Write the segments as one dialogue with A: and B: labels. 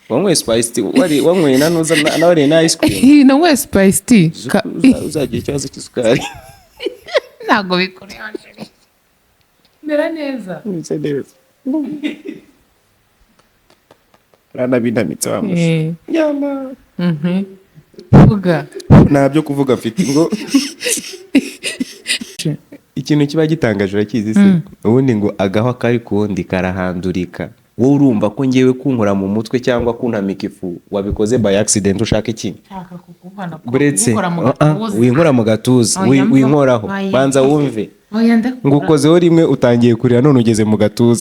A: Wanyweye spice tea, wari wanyweye na nuza na wariye na ice cream.
B: Nanyweye spice tea.
A: Uzagira ikibazo cy'isukari.
B: Ntabwo bikureba chérie. Mera neza.
A: Meze neza. Uranabintamitse wa musore. Nyama.
B: Vuga.
A: Nta byo kuvuga mfite ngo ikintu kiba gitangaje urakizi se? Ubundi ngo agahwa kari ku wundi karahandurika. Wowe urumva ko ngewe kunkora mu mutwe cyangwa kuntamika ifu wabikoze by accident, ushaka iki?
B: Nshaka kuguhana.
A: Buretse
B: kugukora mu gatuza.
A: Winkora mu gatuza.
B: Oya, mva.
A: Winkoraho.
B: Oya.
A: Banza wumve.
B: Oya, ndakura.
A: Ngo ukozeho rimwe utangiye kurira none ugeze mu gatuza.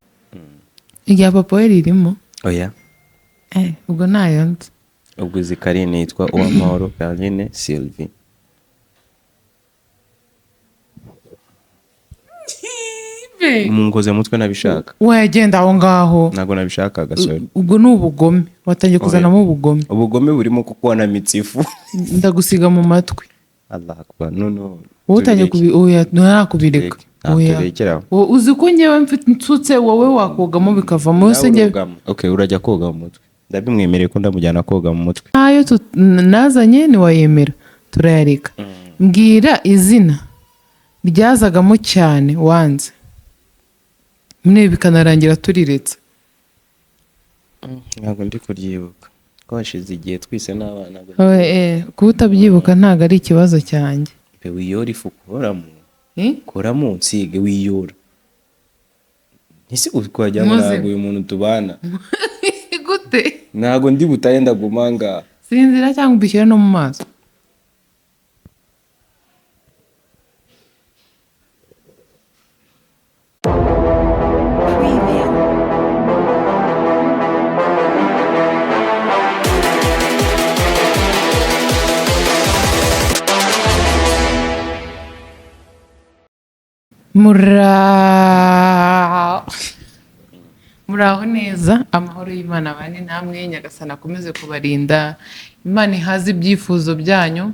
B: Irya papa we ririmo.
A: Oya.
B: Ubwo ntayo nzi.
A: Ubwo izi Karine yitwa Uwamahoro Karine Sylvie. Mungoze mutwe nabishaka.
B: Wagenda aho ngaho.
A: Ntabwo nabishakaga, sorry.
B: Ubwo ni ubugome, watangiye kuzanamo ubugome.
A: Ubugome burimo kuko wanamitse ifu.
B: Ndagusiga mu matwi.
A: Allah akbar. No no.
B: Wowe utangiye
A: Tubireke.
B: kubi, oya, ntarakubireka.
A: Tubireke. Ah,
B: Oya.
A: turekere aho.
B: Wowe uzi ko ngewe mfite nsutse, wowe wakogamo bikavamo.
A: Nawe
B: Se ngewe
A: urogamo. Okay, urajya koga mu mutwe. Ndabimwemereye ko ndamujyana koga mu mutwe.
B: Ayo nazanye ntiwayemera, turayareka. Mbwira izina ryazagamo cyane wanze mwe bikanarangira turiretse.
A: Ntabwo ndi kuryibuka. Ko hashize igihe twise n'abana.
B: Oya, kuba utabyibuka ntabwo ari ikibazo cyanjye.
A: Pe wiyora ifu koramo.
B: Eh?
A: Koramo nsige wiyora. Ese twajya ngo
B: Muze.
A: ntabwo uyu muntu tubana.
B: Gute?
A: Ntabwo ndi butahe, ndaguma ngaha.
B: Sinzira cyangwa ubishyire no mu maso.
C: Preview.
B: Muraho neza, amahoro y'Imana abane namwe, Nyagasani akomeze kubarinda, Imana ihaze ibyifuzo byanyu.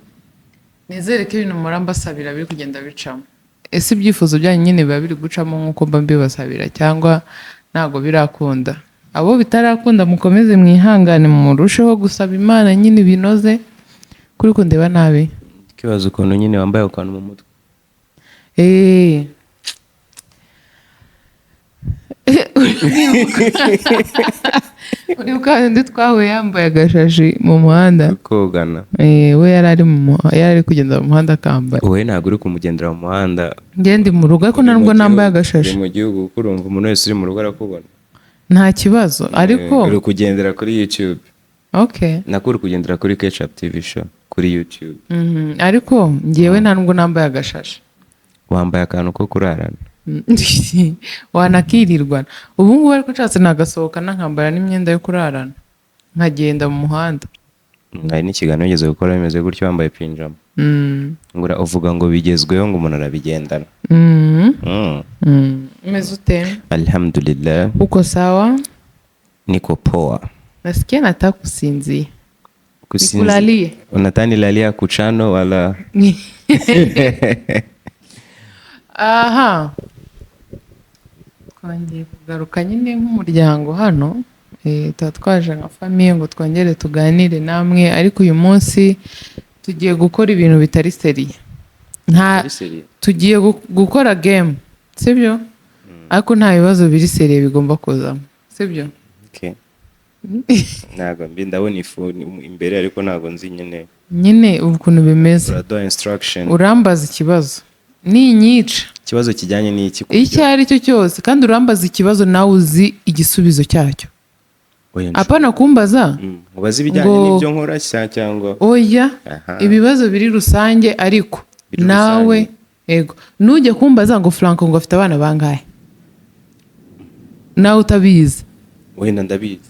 B: Nizere ko ibintu muhora mbasabira biri kugenda bicamo. Ese ibyifuzo byanyu nyine biba biri gucamo nk'uko mba mbibasabira cyangwa ntabwo birakunda? Abo bitarakunda mukomeze mwihangane, murusheho gusaba Imana nyine binoze. Kuri kundeba nabi.
A: Kibazo ukuntu nyine wambaye akantu mu mutwe.
B: Uribuka undi twahuye yambaye agashashi mu muhanda?
A: Kogana.
B: We yari ari kugenda mu muhanda akambaye.
A: Wowe ntabwo uri kumugendera mu muhanda.
B: Njye ndi mu rugo ariko
A: Uri
B: ntabwo
A: mu
B: nambaye agashashi.
A: Uri mu gihugu kuko urumva umuntu wese uri mu rugo arakubona.
B: Nta kibazo ariko
A: Uri kugendera kuri YouTube.
B: Okay.
A: Nako uri kugendera kuri Ketchup TV show kuri YouTube.
B: Ariko njyewe nta nubwo nambaye agashashi.
A: Wambaye akantu ko kurarana.
B: Wanakirirwana. Ubu ngubu ariko nshatse nagasohokana nkambara n'imyenda yo kurarana nkagenda mu muhanda.
A: Hari n'ikiganiro wigeze gukora bimeze gutyo wambaye pinjama. Ngura uvuga ngo bigezweho ngo umuntu arabigendana.
B: Umeze ute?
A: Alhamdulillah.
B: Uko sawa?
A: Niko poa.
B: Nasikia nataka kusinzia.
A: Kusinzi-
B: Nikulalie.
A: Unatani lalia kuchano wala
B: Aha. Twongeye kugaruka nyine nk'umuryango hano. Tuba twaje nka famille ngo twongere tuganire namwe, ariko uyu munsi tugiye gukora ibintu bitari seriye. Nta tugiye gukora game, sibyo? Ariko nta bibazo biri seriye bigomba kuzamo, sibyo?
A: Okay. Ntabwo mbi ndabona ifu imbere ariko ntabwo nzi nyine.
B: Nyine ukuntu bimeze.
A: Uraduha instruction.
B: Urambaza ikibazo ninyica.
A: Ikibazo kijyanye n'iki?
B: Icyo ari cyo cyose, kandi urambaza ikibazo nawe uzi igisubizo cyacyo.
A: Oya,
B: Apana kumbaza.
A: Ubaze ibijyanye n'ibyo nkora cyangwa
B: Oya,
A: Aha.
B: ibibazo biri rusange ariko
A: Biri
B: nawe
A: rusange.
B: Yego, nujya kumbaza ngo Franco ngo afite abana bangahe nawe utabizi.
A: Wenda ndabizi.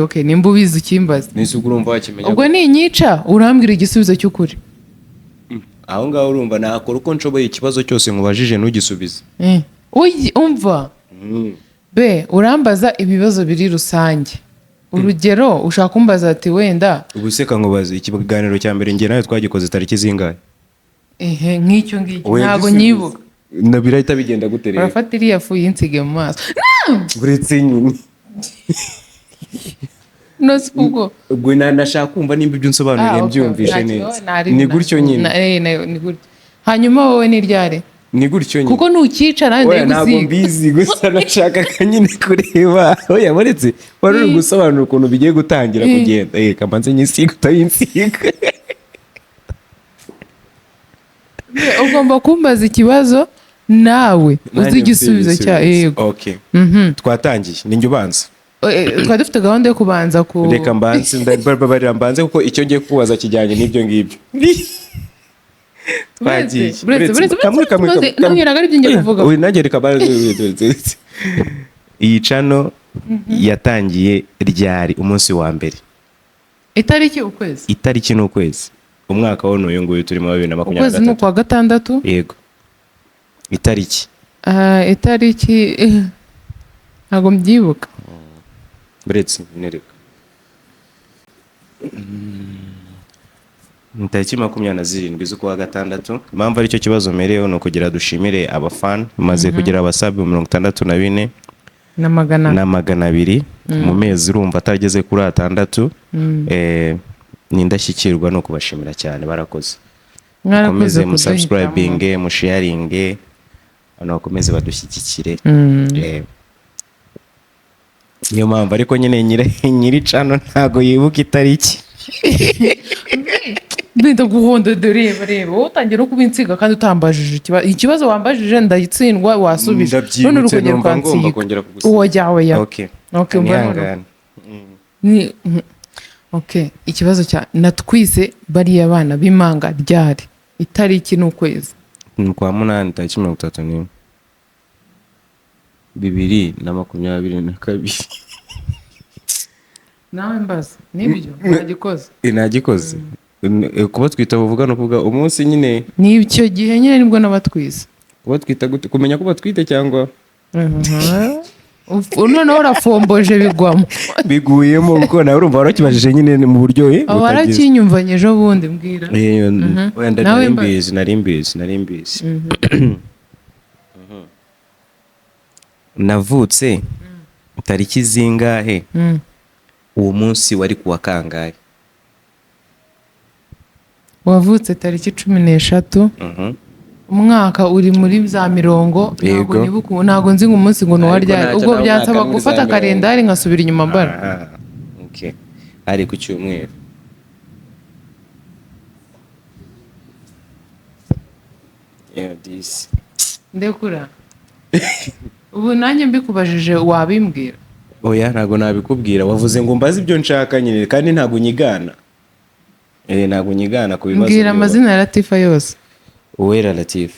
B: Okay, nimba ubizi ukimbaza.
A: Nise ubwo urumva wakimenya.
B: Ubwo ninyica urambwira igisubizo cy'ukuri.
A: Aho ngaho urumva nakora uko nshoboye ikibazo cyose nkubajije ntugisubize.
B: Umva. Be urambaza ibibazo biri rusange. Urugero ushaka kumbaza ati wenda
A: Ubu se kankubaze ikiganiro cya mbere njye nawe twagikoze tariki zingahe?
B: Ehe, nk'icyo ngicyo
A: Oya,
B: ntabwo
A: gisubize.
B: nyibuka.
A: Na birahita bigenda gute rero?
B: Urafata iriya fu yinsige mu maso.
A: Uretse nyine.
B: Nose ubwo
A: Ubwo nashaka kumva nimba ibyo unsobanuriye
B: Ah, okay.
A: mbyumvishe
B: Nta
A: neza.
B: kibazo, nari-
A: Ni gutyo nyine.
B: Ni gutyo. Hanyuma wowe ni ryari?
A: Ni gutyo nyine.
B: Kuko nucyica nawe
A: Oya, ntabwo
B: ndayigusiga.
A: mbizi, gusa nashakaga nyine kureba. Oya, buretse wari uri gusobanura ukuntu bigiye gutangira kugenda. Kamanze nyisiga utayinsiga.
B: Ugomba kumbaza ikibazo nawe uzi igisubizo cya yego.
A: Okay. Twatangiye, ni njye ubanza.
B: Twari dufite gahunda yo kubanza ku
A: Reka mbanze, ndababarira mbanze, kuko icyo ngiye kubaza kijyanye n'ibyo ngibyo. Twagiye.
B: Buretse, buretse,
A: Kamwe, kamwe,
B: buretse,
A: kamwe.
B: ntabwo ntabwo ari ibyo ngiye
A: Oya,
B: kuvuga.
A: oya, nanjye reka mbanze, buretse. Iyi channel yatangiye ryari, umunsi wa mbere?
B: Itariki, ukwezi?
A: Itariki n'ukwezi. Umwaka wo n'uyu nguyu turimo, 2023.
B: Ukwezi ni ukwa gatandatu.
A: Yego, itariki?
B: Ah, itariki ntabwo mbyibuka.
A: Buretse nereka. Ni tariki 27 z'ukwa gatandatu. Impamvu aricyo kibazo mereyeho ni ukugira dushimire abafana maze kugira abasabe 64
B: na magana
A: na 200 mu mezi, urumva atageze kuri 6. Ni indashyikirwa, ni ukubashimira cyane, barakoze.
B: Mwarakoze
A: Mukomeze
B: kuduhitamo.
A: Musubscribinge, musharinge, abantu bakomeze badushyigikire. Niyo mpamvu, ariko nyine nyiri channel ntago yibuka itariki.
B: Ndenda guhonda, reba, reba, wowe utangira no kubinsiga kandi utambajije ikibazo. Wambajije ndayitsindwa, wasubije, none uri
A: Ndabyibutse,
B: kongera
A: numva ngomba
B: ukansiga.
A: kongera kugusiga.
B: Uwo jyawe ya.
A: Okay.
B: Okay, umva noneho.
A: Nihangane.
B: Ni okay, ikibazo cya natwise bariya bana b'imanga ryari, itariki n'ukwezi?
A: Ni kwa munani, tariki 31, 2022.
B: Nawe mbaza nibyo wagikoze.
A: Nagikoze. Kuba twita buvuga no kuvuga umunsi nyine.
B: Ni icyo gihe nyine nibwo nabatwise.
A: Kuba twita gute? Kumenya ko batwite cyangwa?
B: Noneho urafomboje bigwamo.
A: Biguyemo kuko nawe urumva warakibajije nyine mu buryo butagize.
B: Warakinyumvanye ejo bundi, mbwira.
A: Wenda
B: Nawe
A: nari mbizi, nari mbizi, nari mbizi. Navutse tariki zingahe? Uwo munsi wari kuwa kangahe?
B: Wavutse tariki 13. Umwaka uri muri za mirongo, ntabwo nibuka ubu, ntabwo nzi ngo umunsi ngo ni
A: Ariko
B: uwaryari.
A: ntacyo,
B: Ubwo
A: nawe
B: byansaba
A: umwaka muri za
B: gufata
A: mirongo.
B: kalendari nkasubira inyuma mbara.
A: Ah, okay. Ari ku cyumweru. Yeah, this.
B: Ndekura, ubu nanjye mbikubajije wabimbwira?
A: Oya, ntabwo nabikubwira. Wavuze ngo mbaze ibyo nshaka nyine, kandi ntabwo unyigana. Ntabwo unyigana ku bibazo.
B: Mbwira
A: byubaka.
B: amazina ya Latifa yose.
A: Uwera Latif.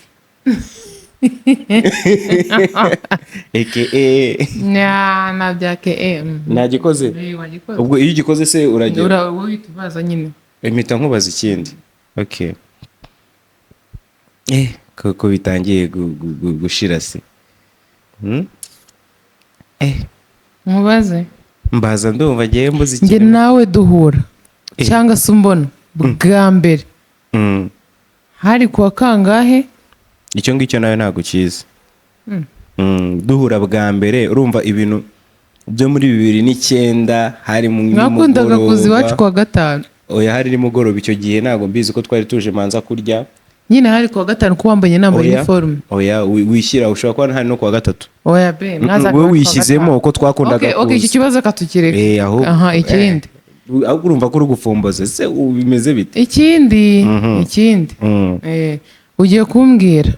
A: AKA.
B: Nya, na bya ke.
A: Nagikoze.
B: Wagikoze.
A: Ubwo iyo ugikoze se uragira
B: Wowe uhita ubaza nyine.
A: Mpita nkubaza ikindi. Okay. Ko bitangiye gushira se.
B: Nkubaze?
A: Mbaza, ndumva ngiye mbuze
B: Njye
A: ikintu.
B: nawe duhura cyangwa se umbona bwa mbere hari kuwa kangahe?
A: Icyo ngicyo nawe ntabwo ukizi. Duhura bwa mbere, urumva ibintu byo muri 2009, hari mu
B: Mwakundaga kuza
A: nimugoroba.
B: iwacu kuwa gatanu.
A: Oya, hari nimugoroba icyo gihe, ntabwo mbizi ko twari tuje manza kurya.
B: Nyine hari kuwa gatanu kuko wambaye, nambaye
A: Oya,
B: uniforme.
A: oya, wishyira, ushobora kuba hari no kuwa gatatu.
B: Oya be, mwazaga
A: Wowe
B: kuwa
A: wishyizemo
B: gatanu.
A: uko twakundaga
B: Okay, icyo
A: kuza.
B: kibazo katukireka.
A: Ahubwo
B: Aha, ikindi.
A: Ahubwo urumva ko uri gufomboza se, ubu bimeze bite?
B: Ikindi, ikindi. Ugiye kumbwira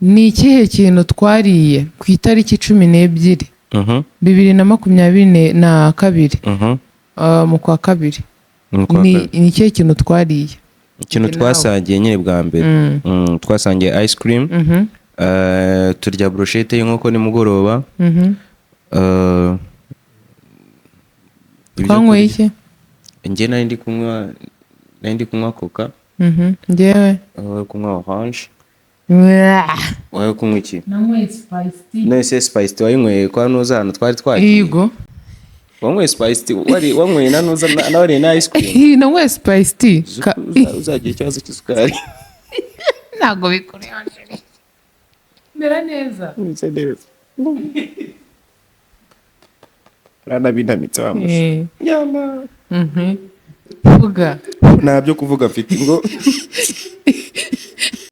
B: ni ikihe kintu twariye ku itariki 12 2022, mu kwa kabiri?
A: Mu kwa
B: Ni
A: kabiri.
B: ni ikihe kintu twariye?
A: Ikintu
B: Nawe.
A: twasangiye nyine bwa mbere. Twasangiye ice cream. Turya brochette y'inkoko nimugoroba. Ibyo
B: Twanyweye
A: kurya.
B: iki?
A: Njye nari ndi kunywa Coca.
B: Njyewe?
A: Wowe kunywa orange.
B: Mwah.
A: Wowe kunywa iki?
B: Nanyweye spice tea.
A: None se spice tea wayinyweye kwa nuza, ahantu twari twagiye?
B: Yego.
A: Wanyweye spice tea, wari wanyweye na nuza na wariye na ice cream?
B: Nanyweye spice tea.
A: Uzagira ikibazo cy'isukari.
B: Ntabwo bikureba, chérie. Mera neza.
A: Bimeze neza. Uranabintamitse wa musore. Nyama.
B: Vuga.
A: Nta byo kuvuga mfite ngo.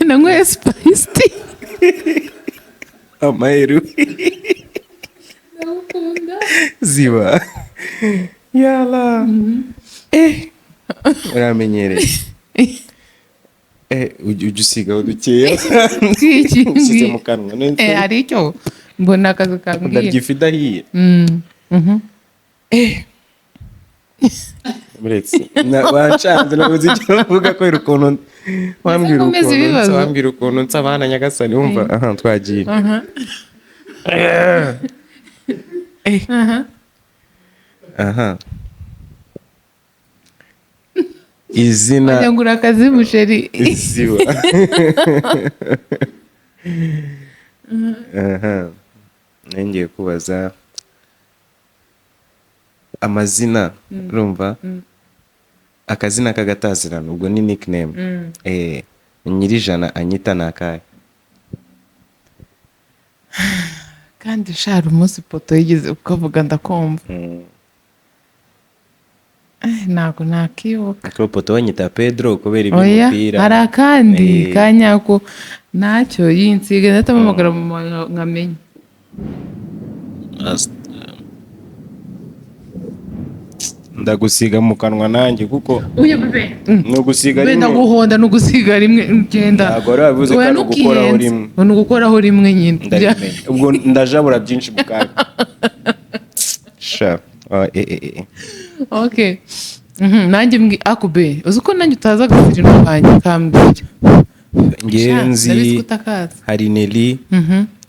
B: Nanyweye spice tea.
A: Amaheru.
B: Ndagukunda.
A: Ziba yala, uramenyereye, ujya usigaho dukeya.
B: Twiki?
A: Usize mu kanwa.
B: Hari icyo mbona akazi kambwiye.
A: Ndarya ifi idahiye. Uretse wancanze, nabuze icyo mvuga kubera ukuntu wambwira.
B: Nkomeza
A: Ukuntu
B: ibibazo.
A: Wambwira ukuntu nsa abana. Nyagasani, wumva aha twagiye. Aha izina.
B: Wagira ngo uri akazi, musheri.
A: Ziba. Aha ngiye kubaza amazina, urumva akazina k'agatazirano, ubwo ni nickname, Nyirijana anyita ni akahe?
B: Kandi shara umunsi poto yigeze kukavuga ndakumva. Ntabwo nakibuka.
A: Ko poto banyita Pedro kubera
B: Oya.
A: iby'umupira.
B: Hari akandi ka nyako ntacyo yinsiga, ndatamuhamagara mama nkamenya.
A: Ndagusiga mu kanwa nanjye kuko
B: Uya bebe.
A: ni ugusiga
B: Wenda
A: rimwe.
B: guhonda ni ugusiga rimwe, genda.
A: Ntabwo wari wabivuze ko
B: Oya,
A: ari ugukoraho
B: ntukiyenze.
A: rimwe.
B: Ni ugukoraho rimwe nyine.
A: Ndabimenya, ubwo ndajabura byinshi mu kanya sha. Ah,
B: Okay. Nanjye mbwi akube, uzi ko nanjye utazi agafirino kanjye, kambwira.
A: Ngewe
B: Sha,
A: nzi
B: ndabizi ko utakazi.
A: Hari Neli,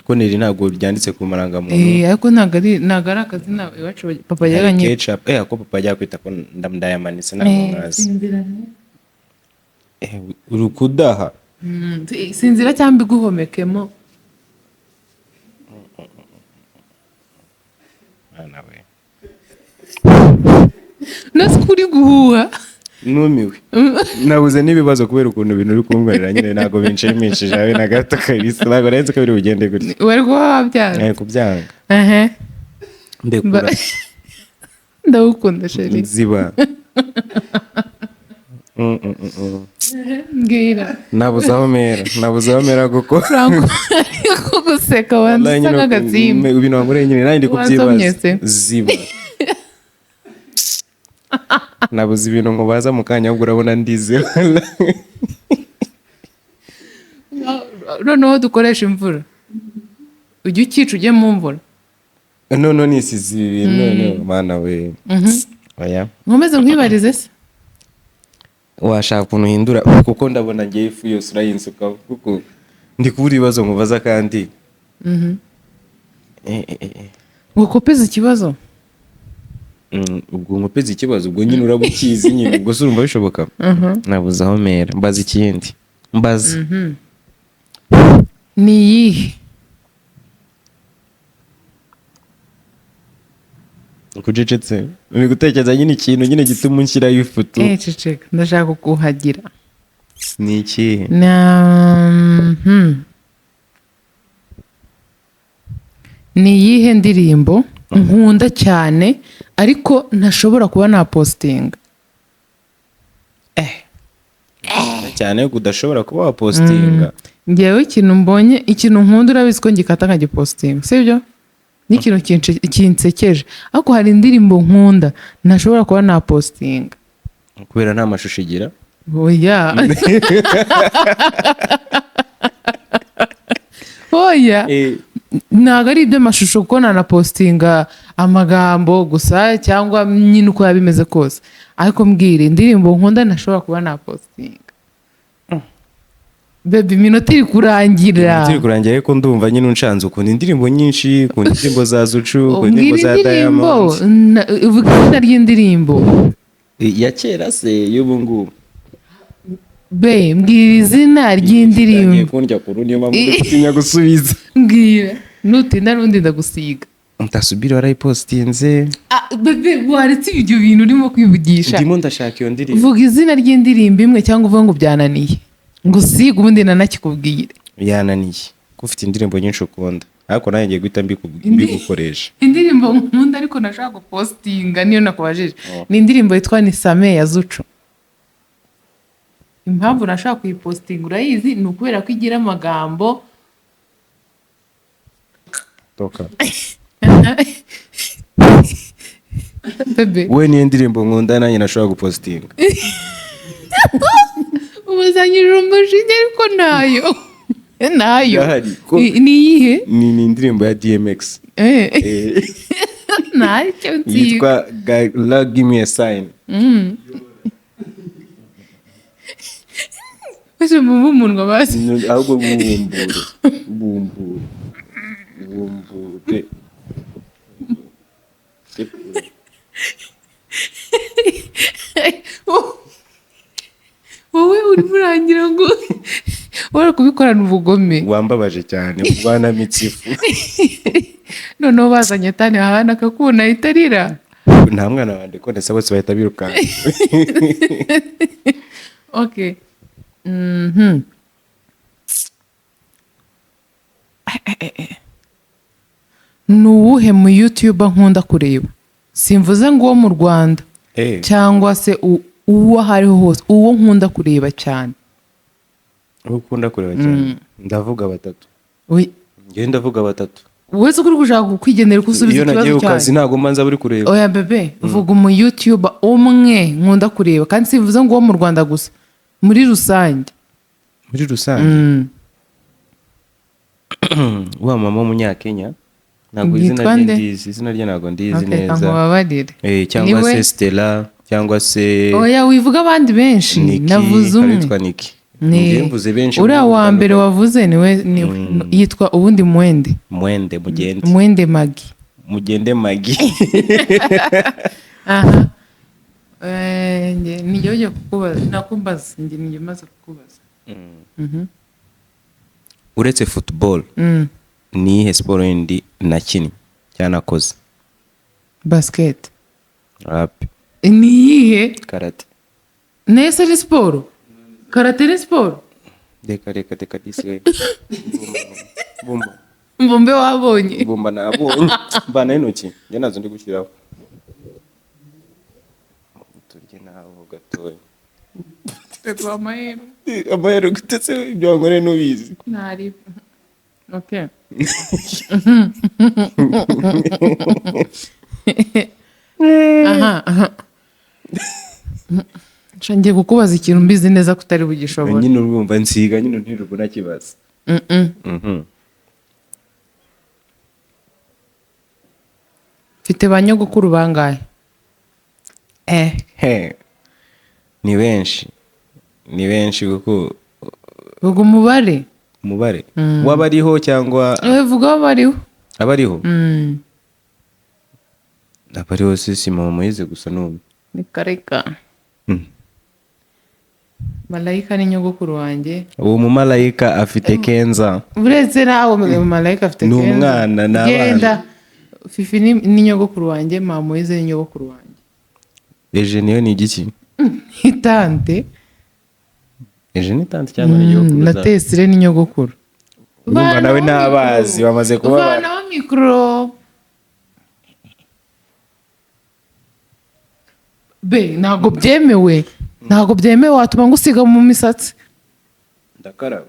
A: ko Neli ntabwo ryanditse ku marangamuntu.
B: Ariko ntabwo ari akazina iwacu papa
A: Hari
B: yajyaga
A: ketchup, ako papa ajya kwita ko ndayamanitse, ntabwo mwazi.
B: Sinzira.
A: Uri kudaha.
B: Sinzira cyangwa iguhomekemo.
A: Mwana we.
B: Nasi ko uri guhuha.
A: Numiwe, nabuze n'ibibazo kubera ukuntu ibintu uri kunkorera nyine ntabwo binshimishije habe na gato kabisa. Ntabwo nari nzi ko biri bugende gutya.
B: Wari kuba wabyara.
A: Kubyanga.
B: Ehe.
A: Ndekura.
B: Ndagukunda, chéri.
A: Ziba.
B: Mbwira.
A: Nabuze aho mera, nabuze aho mera kuko
B: Franco ari guseka, wanze usa nk'agatsimba.
A: Ibintu wankoreye nyine nanjye ndi
B: Wansomye
A: kubyibaza.
B: se?
A: Ziba. Nabuze ibintu ngo baza mu kanya, ahubwo urabona ndize.
B: Noneho dukoresha imvura, ujye ucyica ujye mu mvura.
A: None nisize ibi bintu none, mana we, oya.
B: Nkomeze nkwibarize se?
A: Washaka ukuntu uhindura kuko ndabona ngewe ifu yose urayinsukaho, kuko ndi kubura ibibazo nkubaza kandi
B: Ngo kopeze ikibazo.
A: Ubwo nkopeze ikibazo, ubwo nyine uraba ukizi nyine, ubwo se urumva bishoboka? Nabuze aho mera, mbaza ikindi, mbaza.
B: Ni iyihe?
A: Kucecetse uri gutekereza nyine ikintu nyine gituma unshyiraho ifoto.
B: Ceceka, ndashaka kuhagira.
A: Ni ikihe?
B: Na. Ni iyihe ndirimbo nkunda cyane ariko ntashobora kuba napositinga?
A: Cyane ko udashobora kuba wapositinga?
B: Ngewe ikintu mbonye, ikintu nkunda, urabizi ko ngikata nkagipositinga, sibyo? N'ikintu kinsekeje, ariko hari indirimbo nkunda ntashobora kuba napositinga.
A: Kubera nta mashusho igira?
B: Oya, oya, ntabwo ari iby'amashusho, kuko nanapositinga amagambo gusa cyangwa nyine uko yaba bimeze kose. Ariko mbwira indirimbo nkunda ntashobora kuba napositinga. Baby, iminota iri kurangira.
A: Turi kurangira, ariko ndumva nyine unshanze. Ukunda indirimbo nyinshi, ukunda indirimbo za Zucu, ukunda indirimbo
B: Mbwira
A: za
B: indirimbo.
A: Diamond.
B: Uvuga izina ry'indirimbo.
A: Ya kera se, y'ubu ngubu?
B: Be, mbwira izina ry'indirimbo.
A: Itangiye kundya kuru, niyo mpamvu ndi gutinya gusubiza.
B: Mbwira, nutinda n'undi ndagusiga.
A: Ntasubire, warayipositinze.
B: Ah, bébé, waretse ibyo bintu urimo kwivugisha.
A: Ndimo ndashaka iyo ndirimbo.
B: Vuga izina ry'indirimbo imwe cyangwa uvuge ngo byananiye, ngo usige ubundi nanakikubwire.
A: Yananiye ko ufite indirimbo nyinshi ukunda. Ariko nanjye ngiye guhita mbigukoresha.
B: Indirimbo nkunda ariko nashaka gupostinga niyo nakubajije ni indirimbo yitwa Nisame ya Zucu. Impamvu nashaka kuyipostinga urayizi, ni ukubera ko igira amagambo.
A: Toka.
B: Bebe.
A: We, niyo ndirimbo nkunda nanjye nashobora gupostinga.
B: Ubuzanyije umujinya, ariko nayo nayo.
A: Irahari, ko-
B: Ni iyihe?
A: Ni indirimbo ya DMX.
B: Ntacyo nzi.
A: Yitwa Love Give Me a Sign.
B: Wese mumbe umunwa basi.
A: Ahubwo bubumbure, bumbure, bumbure.
B: Wowe urimo urangira ngo wari kubikorana ubugome.
A: Wambabaje cyane, wanamitse ifu.
B: Noneho bazanye tani ahana akakuna itarira.
A: Nta mwana wanjye konesa, bose bahita birukanka.
B: Okay. Ni uwuhe mu YouTuber nkunda kureba? Simvuze ngo uwo mu Rwanda cyangwa se uwo aho ariho hose, uwo nkunda kureba cyane.
A: Uwo ukunda kureba cyane, ndavuga batatu. Njyewe ndavuga batatu.
B: Wese uri gushaka kwigenera uko usubiza
A: Iyo nagiye
B: ikibazo
A: ku kazi
B: cyawe.
A: ntabwo mbanza buri kureba.
B: Oya bebe, vuga umu YouTuber umwe nkunda kureba, kandi simvuze ngo uwo mu Rwanda gusa, muri rusange.
A: Muri rusange, wa mama w'umunyakenya, ntabwo izina
B: Yitwa
A: rye
B: nde?
A: ndizi, izina rye ntabwo ndizi
B: Okay,
A: neza.
B: nkubabarire.
A: Cyangwa
B: Niwe?
A: se Stella, cyangwa se
B: Oya, wivuga abandi benshi.
A: Niki.
B: Navuze
A: Hari
B: umwe.
A: witwa Niki.
B: Ni
A: Njyewe mvuze benshi
B: uriya
A: mu
B: wa mbere
A: bitandukanye.
B: wavuze, niwe yitwa ubundi Mwende.
A: Mwende, mugende.
B: Mwende Magi.
A: Mugende Magi.
B: Aha. Njye ugiye kukubaza, nakumbaza njye, njye maze kukubaza.
A: Uretse football, ni iyihe siporo yindi nakinnye cyangwa nakoze?
B: Basket.
A: Rap.
B: Ni iyihe?
A: Karate.
B: Nese ni siporo? Karate ni siporo?
A: Reka, reka, reka disi, bumba.
B: Mbumbe wabonye.
A: Bumba nabonye, mbana intoki njye nazo ndi gushyiraho, turye naho gatoya.
B: Amahirwe.
A: Amahero gutetse ibyo wankoreye ntubizi.
B: Ntari okay. Aha. Nca ngiye kukubaza ikintu mbizi neza ko utari bugishobora.
A: Nyine urumva nsiga nyine ntirirwa unakibaza.
B: Mm-mm. Mfite ba nyogokuru bangahe?
A: He, ni benshi, ni benshi kuko
B: Vuga umubare.
A: Umubare w'abariho cyangwa
B: Vuga aho bariho.
A: Abariho? Abariho si mama Moyize gusa n'umwe.
B: Ni kareka. Malayika ni nyogokuru wanjye.
A: Uwo mumalayika afite Kenza.
B: Uretse nawe, malayika afite
A: Ni
B: Kenza.
A: umwana, ni abana.
B: Genda. Fifi ni nyogokuru wanjye, mama Moyize ni nyogokuru wanjye.
A: Eje niyo ni igiki?
B: Ni tante.
A: Eje ni tante cyangwa ni nyogokuru?
B: Na Tesire ni nyogokuru.
A: Urumva nawe n'abazi bamaze kuba
B: Vanaho mikoro be, ntabwo byemewe, ntabwo byemewe, watuma ngusiga mu misatsi.
A: Ndakaraba.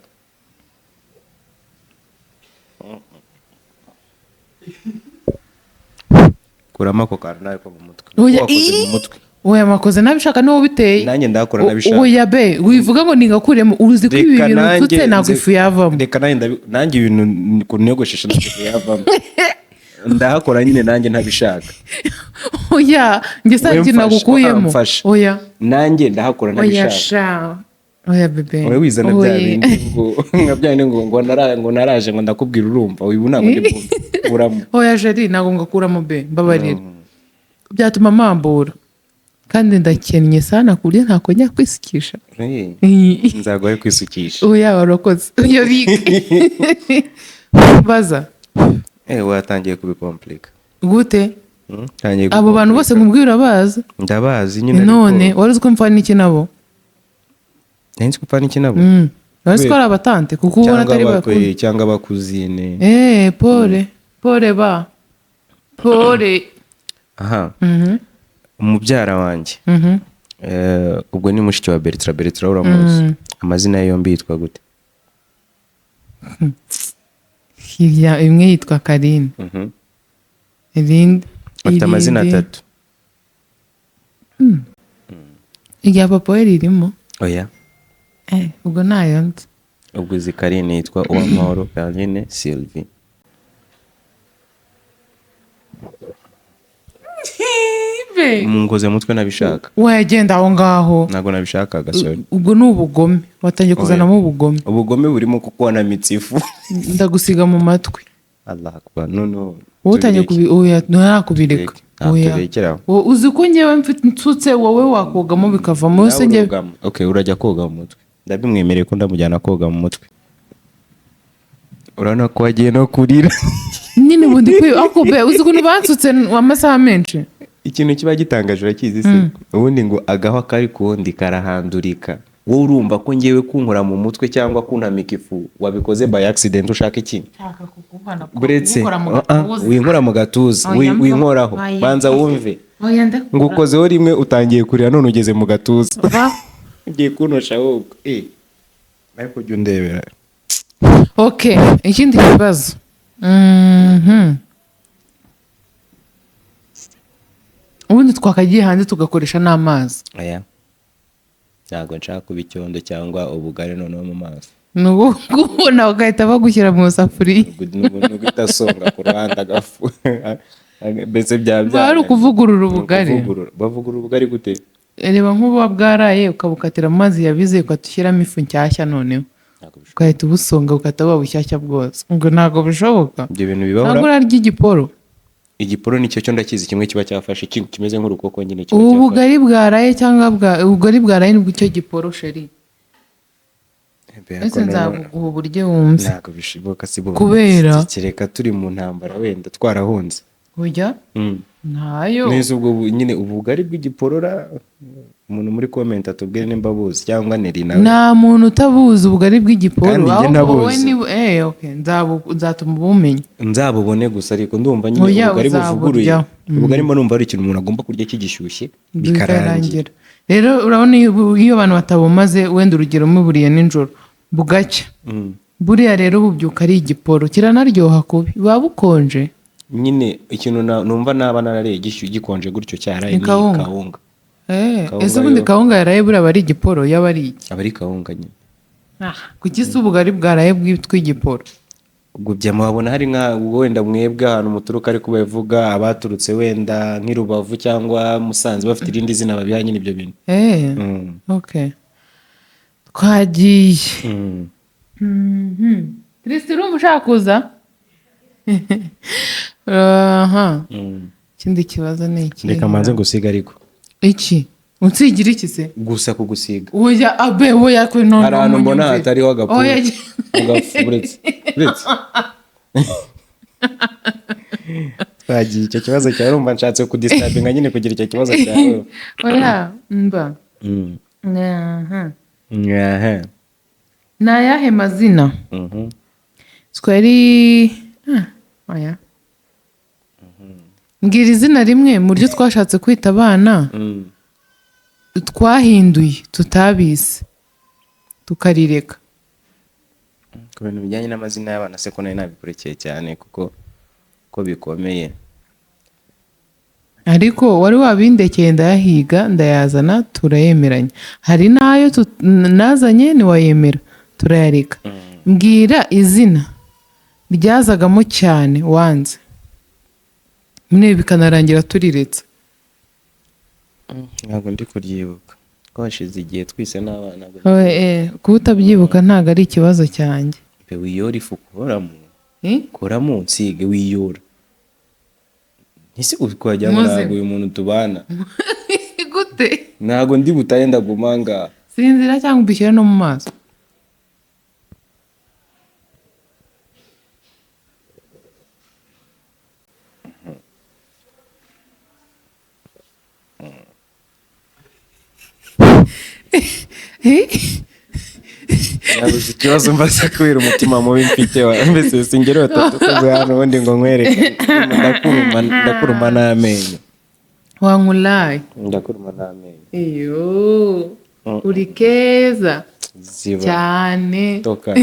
A: Kuramo ako kantu nawe ko mu mutwe.
B: Oya,
A: Wakoze mu
B: ii!
A: mutwe.
B: Oya, makoze nabishaka, niwo biteye.
A: Nanjye ndakora nabishaka.
B: Oya be, wivuga ngo ningakuremo, uzi ko ibi
A: Reka
B: bintu
A: nanjye
B: nsutse ntabwo ifu yavamo.
A: Reka nanjye nanjye ibintu ukuntu niyogoshesha ntabwo ifu yavamo, ndahakora nyine nanjye ntabishaka.
B: Oya, njye sa
A: Wowe
B: ikintu
A: mfasha,
B: nagukuyemo.
A: mfasha.
B: Oya.
A: Nanjye ndahakora
B: Oya.
A: ntabishaka.
B: Sha, oya bebe.
A: Wowe wizana bya
B: Oya.
A: bindi ngo nka bya bindi ngo naraje ngo ndakubwira, urumva ubu ntabwo ndi bwumve.
B: Oya jeri, ntabwo ngakuramo be, mbabarira, byatuma mpambura kandi ndakennye sana ku buryo ntakongera kwisukisha.
A: Nzaguhe kwisukisha.
B: Oya, warakoze iyo bike baza.
A: Watangiye kubikomplika.
B: Gute?
A: Tangiye
B: Abo bantu bose
A: kubikomplika.
B: nkubwira urabazi?
A: Ndabazi nyine, ariko
B: None wari uzi ko mfa n'iki nabo?
A: Nari nzi ko upfa n'iki nabo.
B: Uretse ko ari abatante kuko ubona
A: Cyangwa
B: atari bakuru.
A: Cyangwa abakuzine.
B: Eh, pole pole, ba pole.
A: Aha, umubyara wanjye, ubwo ni mushiki wa Bertrand. Bertrand uramuzi, amazina ye yombi yitwa gute?
B: Hirya imwe yitwa Karine, irindi
A: Afite amazina
B: irindi-
A: atatu.
B: Irya papa we ririmo?
A: Oya.
B: Eh, ubwo ntayo nzi.
A: Ubwo uzi Karine yitwa Uwamahoro Karine Sylvie. Mungoze mutwe nabishaka.
B: Wagenda aho ngaho.
A: Ntabwo nabishakaga, sorry.
B: Ubwo ni ubugome, watangiye kuzanamo ubugome.
A: Ubugome burimo kuko wanamitse ifu.
B: Ndagusiga mu matwi.
A: Allah akbar, no no.
B: Wowe utangiye
A: Tubireke.
B: kubi, oya, ntarakubireka.
A: Tubireke. Ntabwo
B: Oya.
A: tubirekere aho.
B: Wowe uzi ko njyewe mfite nsutse, wowe wakogamo bikavamo
A: Nawe
B: se njyewe.
A: urogamo. Okay, urajya koga mu mutwe, ndabimwemereye ko ndamujyana koga mu mutwe. Urabona ko wagiye no kurira.
B: Nyine ubu ndi kwiba ariko be, uzi ukuntu bansutse amasaha menshi.
A: Ikintu kiba gitangaje urakizi se? Ubundi ngo agahwa kari ku wundi karahandurika. Wowe urumva ko ngewe kunkora mu mutwe cyangwa kuntamika ifu wabikoze by accident, ushaka iki? Buretse winkora mu gatuza, winkoraho, banza wumve. Ngo ukozeho rimwe utangiye kurira, none ugeze mu gatuza ugiye kunosha ahubwo. Eh, ariko jya undebera.
B: Ok, ikindi kibazo. Ubundi twakagiye hanze tugakoresha n'amazi.
A: Aya, ntabwo nshaka kuba icyondo cyangwa ubugari noneho mu maso.
B: Ni ukubona bagahita bagushyira mu isafuriya.
A: Nubwo itasonga ku ruhande agafu mbese byaba
B: Biba ari ukuvugurura ubugari.
A: Ukuvugurura. Bavugurura ubugari gute?
B: Reba nk'ububa bwaraye, ukabukatira mu mazi yabize, ugahita ushyiramo ifu nshyashya noneho.
A: Ntabwo bishoboka.
B: Ugahita ubusonga, ugahita buba bushyashya bwose. Ubwo ntabwo bishoboka.
A: Ibyo bintu bibaho.
B: Ntabwo urarya igiporo?
A: Igiporo nicyo cyo ndakizi, kimwe kiba cyafashe kimeze nk'urukoko nyine kiba
B: Ubu
A: cyafashe.
B: bugari bwaraye cyangwa bwa ubugari bwaraye nibwo icyo giporo, chéri.
A: Mbega
B: Ese
A: ko
B: nzabuguha uburyo wumve.
A: Ntabwo bishoboka si bo.
B: Kubera?
A: Kereka turi mu ntambara wenda twarahunze.
B: Ujya ntayo.
A: Neza, ubwo nyine ubugari bw'igiporora, umuntu muri comment atubwire nimba buzi cyangwa Neri nawe.
B: Nta muntu utabuzi ubugari bw'igiporo.
A: Kandi njye
B: Ahubwo wowe
A: ntabuzi.
B: ni eh, okay, nzatuma ubumenya.
A: Nzabubone gusa, ariko ndumva nyine
B: Oya,
A: ubugari buvuguruye.
B: uzaburya.
A: Ubugari mba numva ari ikintu umuntu agomba kurya kigishyushye bikarangira.
B: Bikarangira. Rero urabona iyo abantu batabumaze, wenda urugero muburiye nijoro bugacya, buriya rero bubyuka ari igiporo, kiranaryoha kubi, buba bukonje.
A: Nyine ikintu numva naba narariye gikonje gutyo cyaraye
B: Ni
A: ni
B: kawunga.
A: Kawunga.
B: Eh,
A: Kawunga
B: ese ubundi
A: yo.
B: kawunga yaraye buriya aba ari igiporo, yaba ari iki?
A: Aba ari kawunga nyine.
B: Kuki se ubugari bwaraye bwitwa igiporo?
A: Ubwo bya muhabona hari nka wenda mwebwe ahantu muturuka, ariko bavuga abaturutse wenda nk'i Rubavu cyangwa Musanze bafite irindi zina babiha nyine ibyo bintu.
B: Eh, okay, twagiye. Christ, urumva ushaka kuza aha? Ikindi kibazo ni iki?
A: Reka mbanze ngusiga ariko.
B: Iki unsigira iki se?
A: Gusa kugusiga.
B: Oya abe, oya kwe, no.
A: Hari ahantu mbona
B: munyumvire.
A: hatariho agapuru.
B: Oya.
A: Agafu, uretse uretse twagiye. Icyo kibazo cyawe urumva nshatse kudisturbinga nyine kugira icyo kibazo cyawe.
B: Oya mba. Aha.
A: Aha.
B: Ni ayahe mazina twari, oya, mbwira izina rimwe mu ryo twashatse kwita abana twahinduye tutabizi tukarireka.
A: Ku bintu bijyanye n'amazina y'abana se ko nari nabikurikiye cyane kuko ko bikomeye.
B: Ariko wari wabindekeye ndayahiga ndayazana turayemeranya. Hari n'ayo nazanye ntiwayemera turayareka. Mbwira izina ryazagamo cyane wanze nyine bikanarangira turiretse.
A: Ntabwo ndi kuryibuka ko hashize igihe twise n'abana.
B: Oe, kuba utabyibuka ntabwo ari ikibazo cyanjye.
A: Pe wiyora ifu koramo.
B: Eh?
A: Koramo nsige wiyora, ntise twajya ngo
B: Muze.
A: ntabwo uyu muntu tubana.
B: Gute?
A: Ntabwo ndi butahe, ndaguma ngaha.
B: Sinzira cyangwa ubishyire no mu maso. Eh?
A: Nabuze ikibazo mbaza kubera umutima mubi mfite mbese singeri batatu tuze hano ubundi ngo nkwereke. Ndakuruma, ndakuruma n'amenyo.
B: Wankuraye.
A: Ndakuruma n'amenyo.
B: Iyo uri keza.
A: Ziba.
B: Cyane.
A: Toka.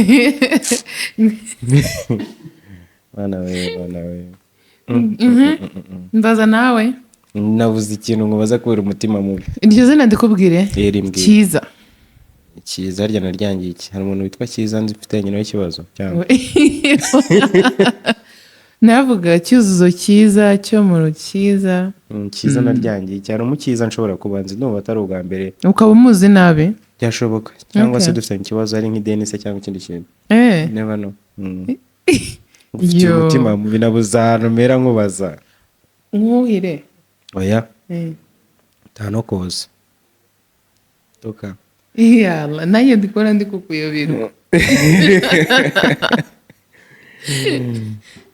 A: Bana we, bana we.
B: Mbaza nawe.
A: Nabuze ikintu nkubaza kubera umutima mubi.
B: Iryo zina ndikubwire?
A: Eh, rimbwire.
B: Cyiza.
A: Cyiza harya naryangiye iki? Hari umuntu witwa Cyiza nzi mfitanye nawe ikibazo cyangwa?
B: Navuga Cyuzuzo cyiza cyo mu rukiza.
A: Cyiza naryangiye iki? Hari umucyiza nshobora kubanza, ndumva atari ubwa mbere.
B: Ukaba umuzi nabi.
A: Byashoboka, cyangwa se dufitanye ikibazo ari nk'ideni se cyangwa ikindi kintu. Never know. Ufite
B: Yo.
A: umutima mubi, nabuze ahantu mera nkubaza.
B: Nkuhire.
A: Oya. Nta no koza, toka.
B: Yalla, nanjye ndikubona ndi kukuyoberwa.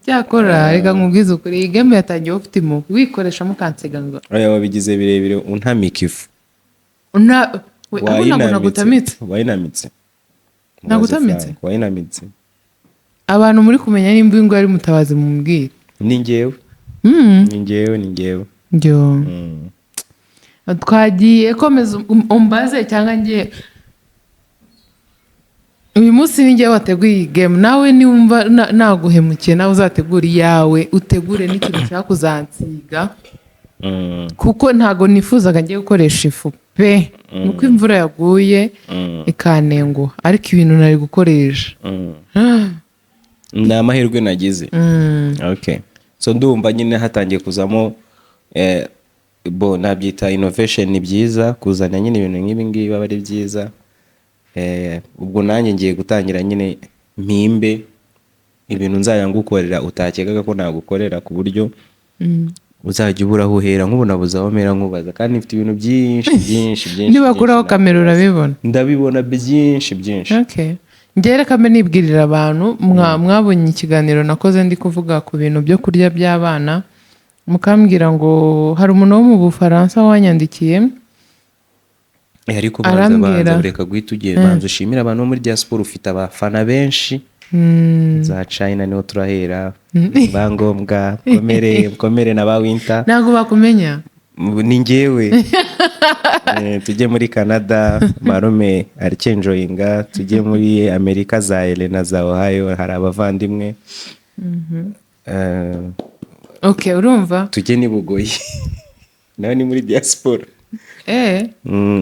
B: Cyakora reka nkubwize ukuri, iyi game yatangiye ufite impuhwe, wikoresha mukansega ngo
A: Oya, wabigize birebire untamika ifu.
B: Una we, aho ntabwo nagutamitse.
A: Wayinamitse.
B: Nagutamitse?
A: Frank, wayinamitse.
B: Abantu muri kumenya nimba uyu nguyu ari Mutabazi, mumubwire.
A: Ni njyewe. Ni njyewe, ni njyewe.
B: Yo. Twagiye, komeza umbaze cyangwa ngiye. Uyu munsi ni njyewe wateguye iyi game, nawe niwumva naguhemukiye, nawe uzategura iyawe, utegure n'ikintu ushaka kuzansiga, kuko ntago nifuzaga ngiye gukoresha ifu pe, nuko imvura yaguye ikanenguha, ariko ibintu nari gukoresha.
A: Ni amahirwe nagize. Okay, so ndumva nyine hatangiye kuzamo bo nabyita innovation. Ni byiza kuzana nyine ibintu nk'ibi ngibi, aba ari byiza. Ubwo nanjye ngiye gutangira nyine mpimbe ibintu nzajya ngukorera utakekaga ko nagukorera, ku buryo uzajya ubura aho uhera. Nk'ubu nabuze aho mpera nkubaza kandi mfite ibintu byinshi byinshi byinshi.
B: Nibakuraho
A: Byinshi.
B: kamera urabibona.
A: Ndabibona byinshi byinshi.
B: Okay. Njye reka mbe nibwirira abantu mwabonye ikiganiro nakoze ndi kuvuga ku bintu byo kurya by'abana, mukambwira ngo hari umuntu wo mu Bufaransa wanyandikiye.
A: Ariko banza
B: Arambwira.
A: banza, reka guhita ugenda, banza ushimire abantu bo muri diaspora, ufite abafana benshi. Za China niho turahera, bangombwa komere komere na ba Winter.
B: Ntabwo bakumenya.
A: Ni njyewe. Tujye muri Canada, marume arikenjoyinga, tujye muri Amerika za Elena, za Ohio hari abavandimwe.
B: Okay, urumva.
A: Tujye n'i Bugoyi, nawe ni muri diaspora.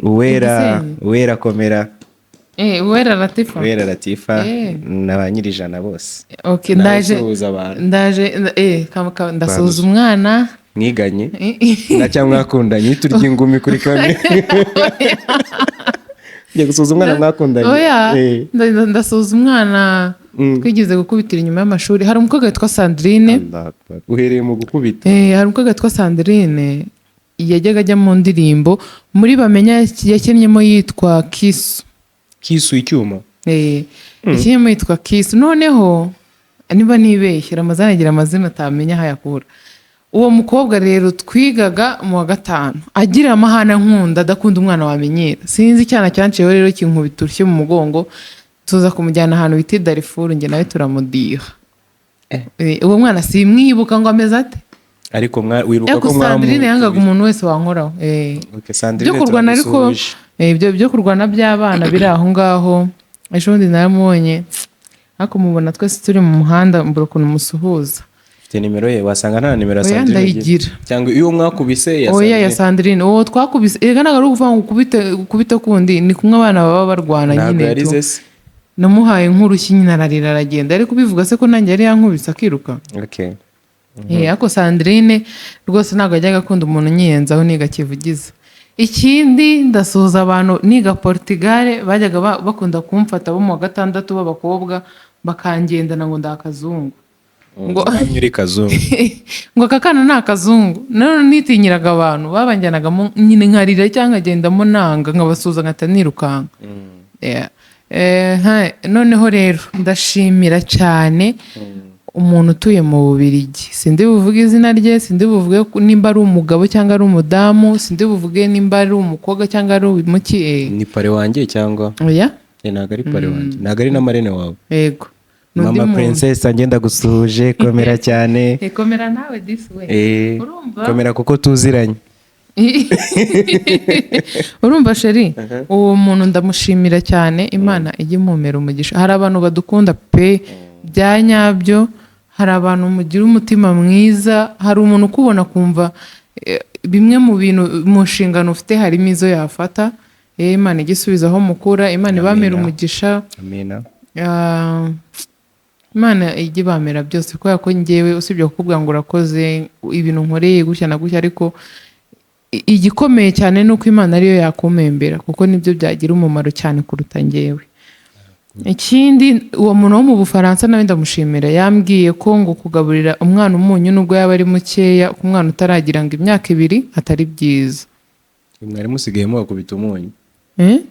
A: Uwera.
B: Igisenyi.
A: Uwera komera.
B: Uwera Latifa.
A: Uwera Latifa na ba Nyirijana bose.
B: Okay,
A: Nawe
B: ndaje.
A: usuhuza abantu.
B: Ndaje, ndasuhuza umwana.
A: Mwiganye na cyangwa mwakundanye, turya ingumi kuri kamwe, njya gusuhuza umwana mwakundanye.
B: Oya, ndasuhuza umwana twigeze gukubitira inyuma y'amashuri. Hari umukobwa witwa Sandrine.
A: Allah Akbar. Uhereye mu gukubita.
B: Hari umukobwa witwa Sandrine yajyaga ajya mu ndirimbo muri Bamenya, yakinnyemo yitwa Kisu.
A: Kisu icyuma.
B: Yakinnyemo yitwa Kisu. Noneho niba ntibeshye, Ramazani agira amazina atamenya aho ayakura. Uwo mukobwa rero twigaga mu wa gatanu, agira amahane, nkunda adakunda umwana wamenyera. Sinzi icyana cyanciyeho rero kinkubita urushyi mu mugongo, tuza kumujyana ahantu bita i Darifuru, njye nawe turamudiha. Uwo mwana simwibuka ngo ameze ate.
A: Ariko wibuka
B: Ariko
A: ko
B: Sandrine yangaga umuntu wese wankoraho.
A: Okay, Sandrine,
B: Byo kurwana ariko
A: turagusuhuje.
B: Ibyo byo kurwana by'abana biri aho ngaho, ejo bundi naramubonye, ariko mubona twese turi mu muhanda mbura ukuntu musuhuza.
A: Ufite nimero ye? Wasanga nta nimero ya
B: Oya,
A: Sandrine ugira.
B: ndayigira.
A: Cyangwa iyo mwakubise ya
B: Oya, ya
A: Sandrine.
B: Sandrine uwo twakubise, erega ntabwo ari ukuvuga ngo ukubite ukubite kundi, ni kumwe abana baba barwana
A: Ntabwo
B: nyine
A: yarize
B: tu.
A: se?
B: Namuhaye nk'urushyi nyine, ararira aragenda. Ariko ubivuga se ko nanjye yari yankubise akiruka. Ariko Sandrine rwose ntabwo yajyaga akunda umuntu unyiyenzaho niga kivugiza. Ikindi, ndasuhuza abantu niga Portugal bajyaga bakunda kumfata bo mu wa gatandatu b'abakobwa, bakangendana ngo ndakazungu, ngo
A: Ngo uri kazungu.
B: Ngo aka kana ni akazungu. Nanone nitinyiraga abantu babanjyanagamo nyine, nkarira cyangwa nkagendamo nanga, nkabasuhuza nkahita nirukanka. Yeah. Noneho rero ndashimira cyane umuntu utuye mu Bubiligi. Sindi buvuge izina rye, sindi buvuge nimba ari umugabo cyangwa ari umudamu, sindi buvuge nimba ari umukobwa cyangwa ari umuki.
A: Ni pare wanjye cyangwa?
B: Oya.
A: Ntabwo ari parrain wanjye, ntabwo ari na marraine wawe.
B: Yego. Ni undi
A: Mama
B: muntu.
A: Princess, ngenda gusuhuje, komera cyane.
B: Komera nawe this way. Urumva?
A: Komera kuko tuziranye.
B: Urumva chéri, uwo muntu ndamushimira cyane, Imana ijye imumera umugisha. Hari abantu badukunda pe bya nyabyo, hari abantu mugira umutima mwiza, hari umuntu ukubona akumva bimwe mu bintu mu nshingano ufite harimo izo yafata. Imana ijye isubiza aho mukura, Imana ibamere
A: Amina.
B: umugisha.
A: Amina.
B: Ah, Imana ijye ibamera byose, kubera ko njyewe usibye kukubwira ngo urakoze ibintu nkoreye gutya na gutya, ariko igikomeye cyane ni uko Imana ariyo yakumpembera, kuko nibyo byagira umumaro cyane kuruta njyewe. Ikindi, uwo muntu wo mu Bufaransa nawe ndamushimira, yambwiye ko ngo kugaburira umwana umunyu nubwo yaba ari mukeya ku mwana utaragira ngo imyaka 2 atari byiza.
A: Mwari musigaye mubakubita umunyu?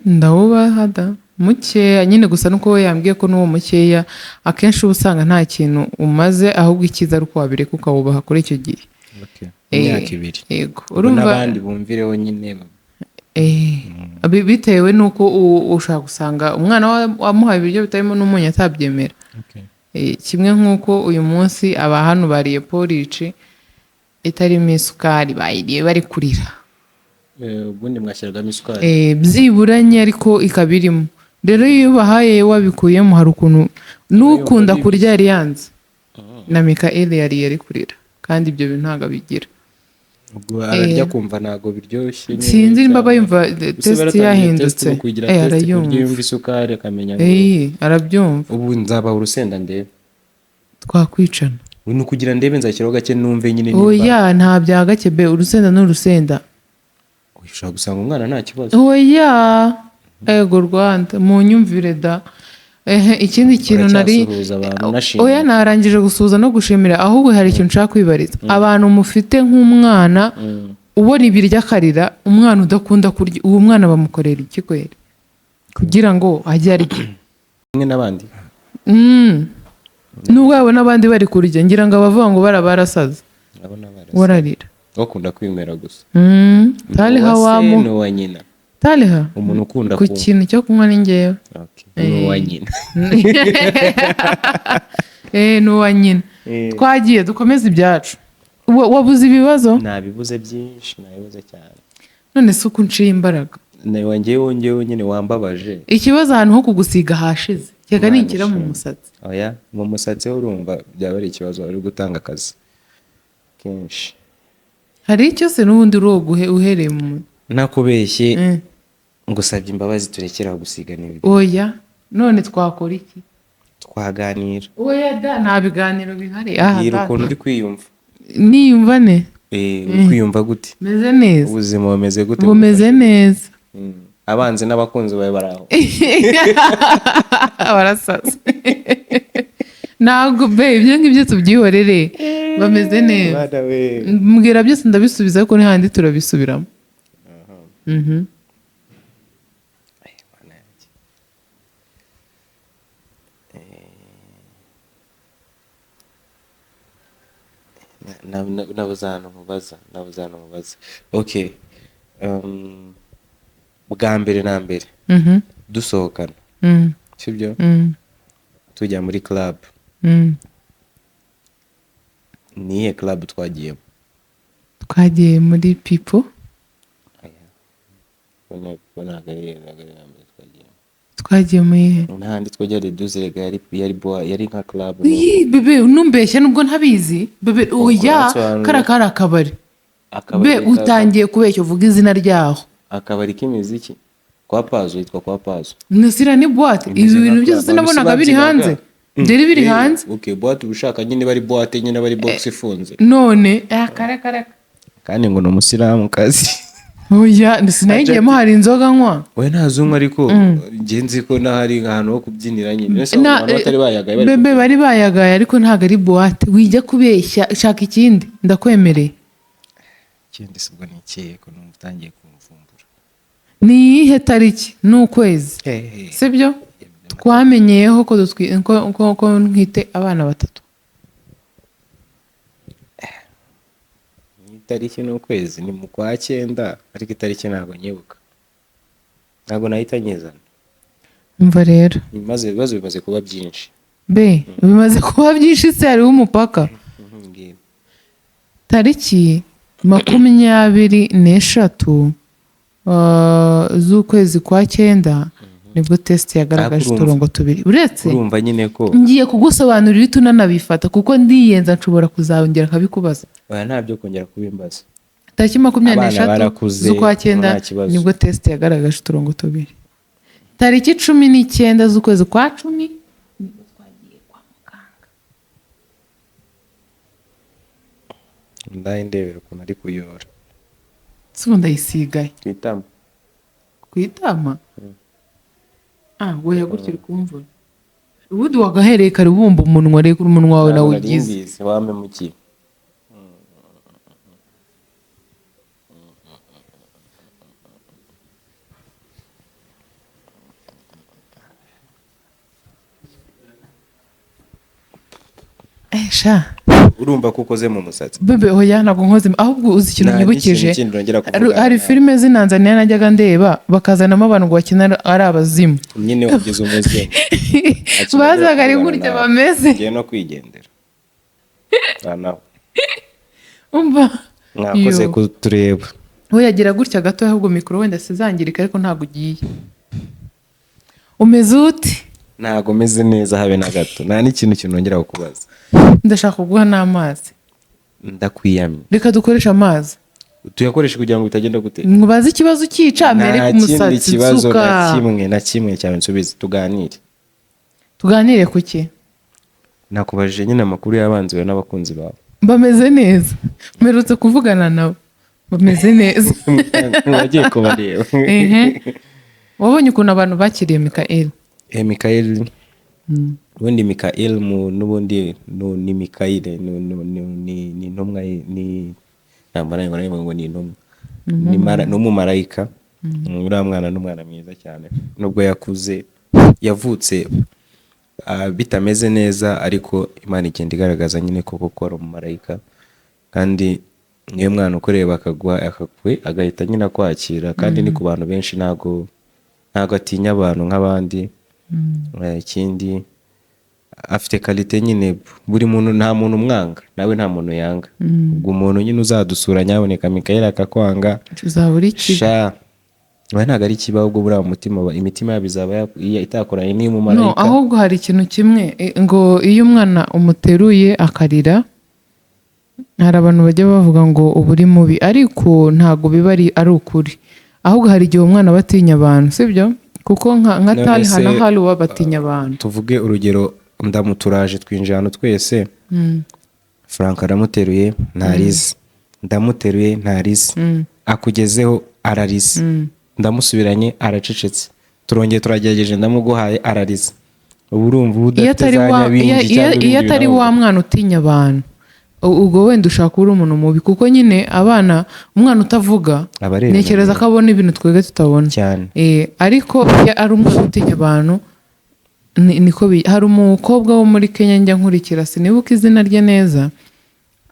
B: Ndawubaha da, mukeya nyine gusa, nuko we yambwiye ko n'uwo mukeya akenshi uba usanga nta kintu umaze, ahubwo icyiza ari uko wabireka ukawubaha kuri icyo gihe.
A: Imyaka 2.
B: Yego.
A: Ubwo
B: Urumva
A: n'abandi bumvireho nyine.
B: Bitewe n'uko ushobora gusanga umwana wamuhaye ibiryo bitarimo n'umunyu atabyemera. Kimwe nk'uko uyu munsi aba hano bariye porridge itarimo isukari, bayiriye bari kurira.
A: Ubundi mwashyiragamo isukari?
B: Byiburanye ariko ikaba irimo. Rero iyo ubahaye wabikuyemo, hari ukuntu n'ukunda kurya yari yanze, na Mikael yariye ari kurira, kandi ibyo bintu ntabwo abigira.
A: Ubwo ararya kumva ntabwo biryoshye nyine,
B: Sinzi nimba aba
A: cyangwa-
B: yumva
A: Ese
B: taste
A: baratangiye
B: yahindutse.
A: test, mu kuyigira test ku buryo
B: Arayumva.
A: yumva isukari akamenya ngo
B: Arabyumva.
A: Ubu nzabaha urusenda ndebe.
B: Twakwicana.
A: Ubu ni ukugira ndebe, nzashyiraho gake numve nyine nimba
B: Oya, nta bya gake be, urusenda ni urusenda.
A: Ushobora gusanga umwana nta kibazo.
B: Oya, ego Rwanda munyumvire da. Ehe, ikindi kintu nari
A: Uracyasuhuza abantu unashimira.
B: Oya, narangije gusuhuza no gushimira, ahubwo hari ikintu nshaka kwibariza abantu mufite nk'umwana ubona ibiryo akarira, umwana udakunda kurya. Uwo mwana bamukorera iki kweri kugira ngo ajye arya?
A: Kumwe n'abandi.
B: Nubwo yabona abandi bari kurya, ngira ngo abavuga ngo barasaze.
A: Ndabona barasa.
B: Wararira.
A: Bakunda kwinywera gusa.
B: Tariha.
A: Ni uwa se,
B: Wamu
A: ni uwa nyina?
B: Tariha.
A: Umuntu ukunda
B: ku
A: kunywa.
B: kintu cyo kunywa ni njyewe.
A: Okay. Ni uwa nyina.
B: Ni uwa nyina. Twagiye dukomeze ibyacu. Wabuze ibibazo?
A: Nabibuze byinshi, nabibuze cyane.
B: None se uko unciye imbaraga?
A: Nawe ngewe nyine wambabaje.
B: Ikibazo, ahantu ho kugusiga hashize, kereka
A: Imana
B: nikira mu
A: ishimwe.
B: musatsi.
A: Oya, mu musatsi ho urumva byaba ari ikibazo, wari gutanga akazi kenshi.
B: Hari icyo se n'ubundi uroguhe uhereye mu mutwe?
A: Nakubeshye, ngusabye imbabazi, turekere aho gusiga n'ibiri.
B: Oya, none twakora iki?
A: Twaganira.
B: Oya da, nta biganiro bihari aha.
A: Mbwira
B: Data.
A: ukuntu uri kwiyumva.
B: Niyumva ne?
A: Uri kwiyumva gute?
B: Meze neza.
A: Ubuzima bumeze gute?
B: Bumeze neza.
A: Abanzi n'abakunzi bawe bari aho?
B: Barasaze, ntabwo be ibyo ngibyo tubyihorere, bameze neza.
A: Bana we.
B: Mbwira byose ndabisubiza, ariko n'ahandi turabisubiramo.
A: Ay, Mana yanjye. Nabuze ahantu nkubaza, nabuze ahantu nkubaza. Okay, bwa mbere na mbere dusohokana, sibyo? Tujya muri club, ni iyihe club twagiyemo?
B: Twagiye muri People.
A: Aya. Ntabwo ari iya mbere twagiyemo.
B: Twagiye muri he?
A: N'ahandi twajya Reduze rega, yari nka club.
B: Iyi, bébé, numbeshya nubwo ntabizi bébé, oya.
A: Urasobanura.
B: Kariya kari akabari.
A: Akabari
B: Be utangiye kubeshya, uvuga izina ryaho.
A: Akabari k'imiziki kwa Pazo, yitwa kwa Pazo.
B: Nasira ni boîte. Ibi
A: Imeze nka
B: bintu byose
A: club.
B: sinabonaga
A: Abantu
B: biri
A: si
B: hanze,
A: babyinaga.
B: byari biri hanze.
A: Okay, boîte uba ushaka nyine bari boîte, nyine bari box ifunze.
B: None kare kare.
A: Kandi ngo ni umusilamu kazi.
B: Oya, sinayigiyemo, hari inzoga nywa.
A: We ntazumwe, ariko njye nzi ko n'ahari ahantu ho kubyinira nyine. Ese abantu batari bayagaye bari
B: Bébé, bari bayagaye, ariko ntabwo ari boîte. Wijya kubeshya, shaka ikindi, ndakwemereye.
A: Ikindi si ubwo ni ikihe ko numva utangiye kumvumbura?
B: Ni iyihe tariki n'ukwezi, sibyo, twamenyeyeho ko ko ntwite abana batatu?
A: Ni itariki n'ukwezi, ni mu kwa cyenda, ariko itariki ntabwo nyibuka, ntabwo nahita nyizana.
B: Umva rero.
A: Maze ibibazo bimaze kuba byinshi.
B: Be bimaze kuba byinshi se, hariho umupaka.
A: Ngibi.
B: Tariki 23 z'ukwezi kwa cyenda nibwo test yagaragaje
A: Ariko urumva-
B: uturongo tubiri uretse
A: Urumva nyine ko
B: ngiye kugusobanurira uhita unanabifata kuko ndiyenza, nshobora kuzongera nkabikubaza.
A: Oya, ntabyo kongera kubimbaza.
B: Tariki makumyabiri
A: Abana
B: n'eshatu
A: barakuze,
B: z'ukwa cyenda
A: nta kibazo.
B: nibwo test yagaragaje uturongo tubiri. Tariki 19 z'ukwezi kwa cumi nibwo twagiye kwa muganga.
A: Ndaye ndebera ukuntu ari kuyora.
B: Si ubu ndayisigaye.
A: Ku itama.
B: Ku itama. Ah, weya gutya uri kumvura, ubundi wagahereye kare ubumba umunwa, reka umunwa wawe
A: Ntabwo nari
B: nawugize.
A: mbizi, wampemukiye.
B: Eh, sha.
A: Urumva ko ukoze mu musatsi.
B: Bebe, oya, ntabwo nkoze, ahubwo uzi ikintu
A: Nta
B: nyibukije?
A: n'ikintu kindi nongera kuvugana
B: Hari
A: nawe.
B: filime z'intanzaniya najyaga ndeba, bakazanamo abantu ngo bakina ari abazimu.
A: Nyine ugeze umuzimu. Nta kintu
B: Bazaga ari
A: nongera
B: gutya
A: kuvugana nawe.
B: bameze.
A: Ngiye no kwigendera. Nta nawe.
B: Umva.
A: Mwakoze
B: Yo.
A: kutureba.
B: We yagira gutya gato, ahubwo mikoro wenda sizangirika, ariko ntabwo ugiye. Umeze ute?
A: Ntabwo meze neza habe na gato. Nta n'ikintu kinongera kukubaza.
B: Ndashaka kuguha n'amazi.
A: Ndakwiyamye.
B: Reka dukoreshe amazi.
A: Tuyakoreshe kugira ngo bitagenda gute?
B: Nkubaze ikibazo ukica mbere
A: Nta
B: ku
A: kindi
B: musatsi.
A: kibazo
B: Nsuka.
A: na kimwe na kimwe cyawe, nsubize tuganire.
B: Tuganire ku ki?
A: Nakubajije nyine amakuru y'abanzi bawe n'abakunzi bawe.
B: Bameze neza, mperutse kuvugana nabo, bameze neza.
A: Wagiye kubareba?
B: Ehe. Wabonye ukuntu abantu bakiriye Mikael?
A: Eh, Mikael. Ubundi Mikael mu n'ubundi ni Mikael ni intumwa ni ntabwo nari ngo ni intumwa, ni umumarayika. Uriya mwana ni umwana mwiza cyane, nubwo yakuze yavutse bitameze neza, ariko Imana igenda igaragaza nyine ko koko ari umumarayika, kandi niyo mwana ukureba akagwa akakwe agahita nyine akwakira, kandi ni ku bantu benshi, ntago atinya abantu nk'abandi. Ikindi afite qualité nyine, buri muntu, nta muntu umwanga, nawe nta muntu yanga. Ubwo umuntu nyine uzadusura nyaboneka Mikael akakwanga,
B: Uzaba uri kibi.
A: Sha, oya, ntabwo ari ikibi, ahubwo buriya mutima, imitima yabo izaba itakoranye
B: No,
A: n'iy'umumarayika.
B: ahubwo hari ikintu kimwe, ngo iyo umwana umuteruye akarira, hari abantu bajya bavuga ngo uba uri mubi, ariko ntabwo biba ari ukuri. Ahubwo hari igihe umwana aba atinya abantu, sibyo? Kuko nka
A: None
B: Tari
A: se,
B: hana Haruwa batinya abantu.
A: Tuvuge urugero, ndamuturaje, twinjiye ahantu twese, Frank aramuteruye ntarize, ndamuteruye ntarize, akugezeho ararize, ndamusubiranye aracecetse, turongeye turagerageje ndamuguhaye ararize. Ubu urumva uba
B: Iyo
A: udafite
B: atari
A: za
B: wa
A: nyabingi
B: iyo,
A: cyangwa
B: iyo,
A: ibindi
B: iyo atari
A: bintu.
B: wa mwana utinya abantu, ubwo wenda ushaka kuba uri umuntu mubi, kuko nyine abana, umwana utavuga,
A: Aba areba
B: ntekereza ko abona ibintu twebwe tutabona.
A: Cyane.
B: Ariko iyo ari umwana utinya abantu, niko hari umukobwa wo muri Kenya njya nkurikira, sinibuka izina rye neza,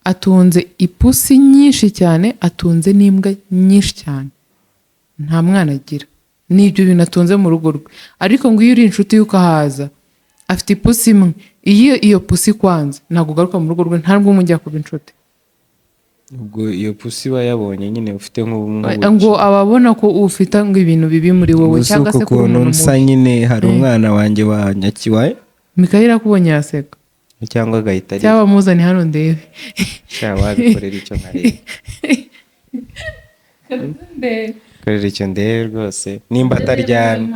B: atunze ipusi nyinshi cyane, atunze n'imbwa nyinshi cyane, nta mwana agira, n'ibyo bintu atunze mu rugo rwe. Ariko ngo iyo uri inshuti ye ukahaza, afite ipusi imwe, iyo iyo pusi ikwanze ntabwo ugaruka mu rugo rwe, nta nubwo mujya kuba inshuti.
A: Ubwo iyo pusi iba yabonye nyine ufite nk'ubu
B: Ngo ababona ko ufite ngo ibintu bibi muri wowe,
A: Gusa
B: cyangwa
A: uku
B: se kuba
A: kuntu
B: umuntu
A: nsa
B: mubi.
A: nyine, hari umwana wanjye wa nyakiwaye.
B: Mikayire akubonye yaseka.
A: Cyangwa agahita arira.
B: Cyangwa muzane hano ndebe.
A: Sha, wabikorera icyo nkareba, korera icyo ndebe rwose nimba ataryamye.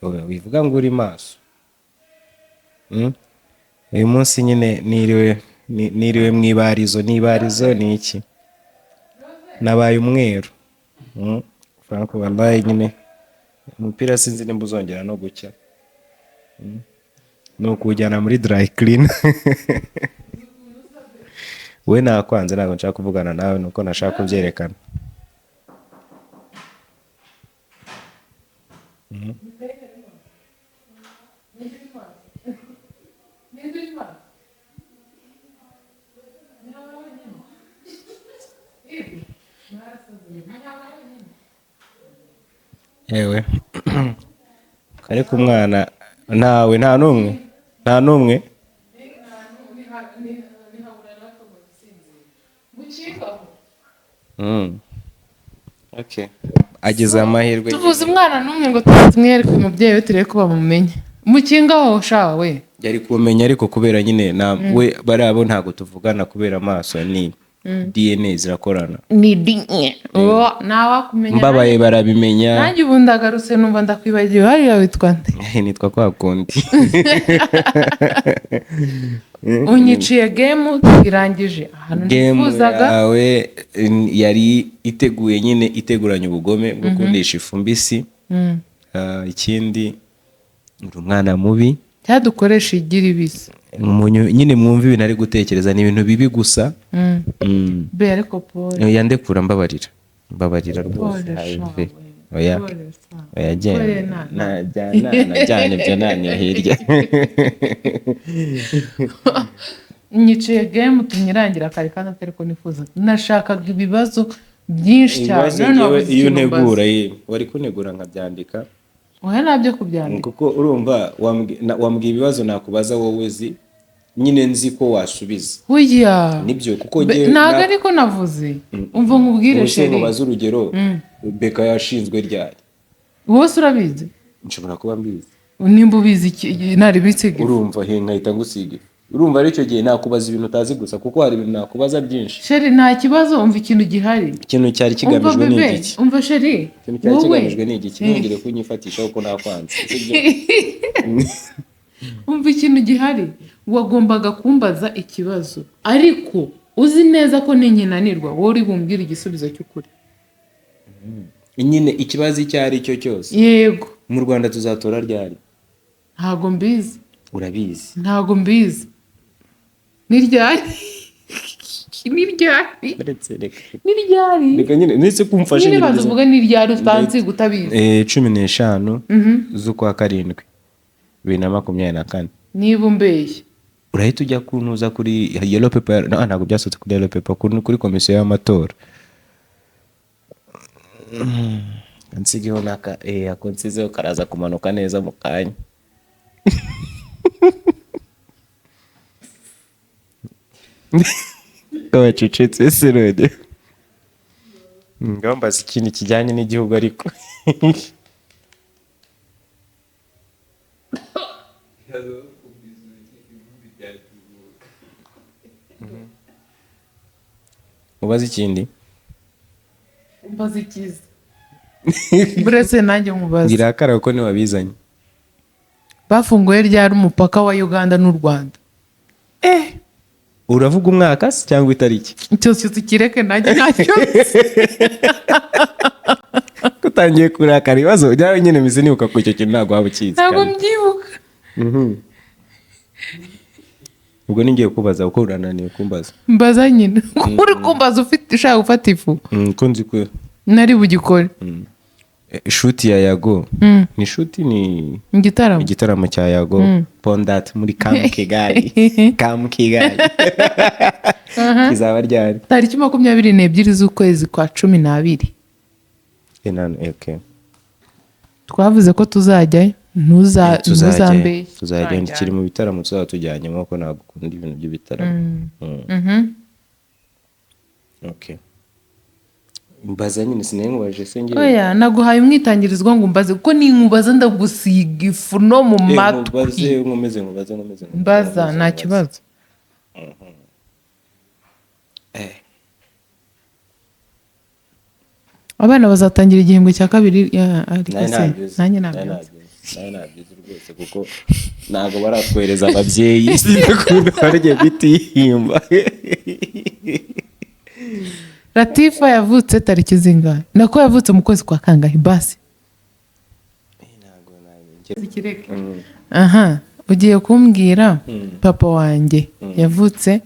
A: Oya, wivuga ngo uri maso. Uyu munsi nyine niriwe niriwe mu ibarizo. N'ibarizo ni iki? Nabaye umweru. Frank, wallahi nyine umupira sinzi nimba uzongera no gucya. Ni ukuwujyana muri dry clean. We nakwanze, ntabwo nshaka kuvugana nawe, nuko nashaka kubyerekana. Yewe. Ariko umwana ntawe, nta n'umwe, nta n'umwe. Okay. Agize amahirwe.
B: Tuvuze umwana n'umwe ngo tumwereke umubyeyi we turebe ko bamumenya. Mukingaho shawa we.
A: Yari kumenya ariko kubera nyine na we bariya bo ntabwo tuvugana kubera amaso, ni DNA zirakorana.
B: Ni dinye. Ntawakumenya.
A: Mbabaye barabimenya.
B: Nanjye ubu ndagarutse numva ndakwibagiwe, hariya witwa nde?
A: Nitwa kwa kundi.
B: Unyiciye game irangije ahantu
A: Game
B: nifuzaga.
A: yawe yari iteguye nyine, iteguranye ubugome bwo kundisha ifu mbisi. Ikindi uri umwana mubi.
B: Cyadukoresha igira ibisi.
A: Nyine mwumva ibintu ari gutekereza ni ibintu bibi gusa.
B: Be ariko Paul.
A: Yandekura, mbabarira. Mbabarira rwose.
B: Pole
A: Have.
B: shawe.
A: Oya.
B: Pole sawa.
A: Oya genda.
B: Pole na.
A: Najyana najyana ibyo naniye hirya.
B: Nyiciye game tumyirangira kare kandi atari ko nifuza. Nashakaga ibibazo byinshi cyane.
A: Ibibazo
B: None
A: njyewe
B: wabuze
A: iyo
B: ikintu umbaza.
A: untegura ye wari kuntegura nkabyandika.
B: Oya nabyo kubyandika.
A: Kuko urumva wambwiye ibibazo nakubaza wowe uzi nyine nzi ko wasubiza.
B: Oya.
A: Nibyo kuko njyewe
B: Ntabwo ariko navuze. Umva nkubwire
A: Ubuse
B: chérie.
A: nkubaze urugero, Beka yashinzwe ryari?
B: Wowe se urabizi?
A: Nshobora kuba mbizi.
B: Nimba ubizi nari bisiga.
A: Urumva he nkahita ngusiga. Urumva ari icyo gihe nakubaza ibintu utazi gusa kuko hari ibintu nakubaza byinshi.
B: Chérie nta kibazo, umva ikintu gihari.
A: Ikintu cyari
B: Umva
A: kigamijwe ni
B: bébé,
A: igiki?
B: umva chérie.
A: Ikintu cyari
B: Wowe.
A: kigamijwe ni igiki? Ntongere kunyifatisha kuko nakwanze. Sibyo?
B: Umva ikintu gihari. Wagombaga kumbaza ikibazo ariko uzi neza ko ninkinanirwa wowe uri bumbwire igisubizo cy'ukuri.
A: Nyine ikibazo icyo ari cyo cyose.
B: Yego.
A: Mu Rwanda tuzatora ryari?
B: Ntago mbizi.
A: Urabizi.
B: Ntago mbizi. Ni ryari? Ni ryari?
A: Uretse reka.
B: Ni ryari?
A: Reka nyine nese kumfasha
B: Nyine banza uvuge ni ryari utansiga utabizi.
A: 15 z'ukwa 7 2024.
B: Niba umbeshye.
A: Urahita ujya kuntuza kuri yellow paper. No, ntabwo byasohotse kuri yellow paper, kuri komisiyo y'amatora. Nsigeho naka ako nsizeho karaza kumanuka neza mu kanya. Kabacecetse se none. Ngamba ikintu kijyanye n'igihugu ariko. Ubaze ikindi.
B: Mbaze ikiza. Buretse nanjye nkubaze.
A: Ngirakara kuko ni wabizanye.
B: Bafunguye ryari umupaka wa Uganda n'u Rwanda?
A: Uravuga umwaka se cyangwa itariki?
B: Cyose tukireke nanjye ntacyo.
A: Kutangiye kurakara ibibazo byawe nyine mizi nibuka ko icyo kintu ntabwo waba ukizi.
B: Ntabwo mbyibuka.
A: Ubwo ningiye kubaza kuko urananiwe kumbaza.
B: Mbaza nyine. Uri kumbaza ufite ushaka gufata ifu.
A: Ko nzi ko
B: nari bugikore.
A: Shuti ya Yago. Ni shuti ni
B: igitaramo.
A: Igitaramo cya Yago Pondat muri Camp Kigali. Camp Kigali. Kizaba ryari?
B: Tariki 22 z'ukwezi kwa 12.
A: Okay.
B: Twavuze ko tuzajyayo. Ntuzambeshye.
A: Tuzajya kiri mu bitaramo tuzaba tujyanyemo ko ntabwo ukunda ibintu by'ibitaramo. Okay. Mbaza nyine sinengubaje se ngiye.
B: Oya naguhaye umwitangirizwa ngo mbaze kuko ninkubaza ndagusiga ifu no mu matwi.
A: Mbaze nkomeze nkubaze nkomeze.
B: Mbaza nta kibazo. Abana bazatangira igihembwe cya kabiri ariko se nanjye nabyo.
A: Nabyo rwose kuko ntabwo baratwohereza ababyeyi sinakunda barye bitihimba.
B: Latifa yavutse tariki zingahe? Nako yavutse mu kwezi kwa kangahe basi? Aha, ugiye kumbwira papa wanjye yavutse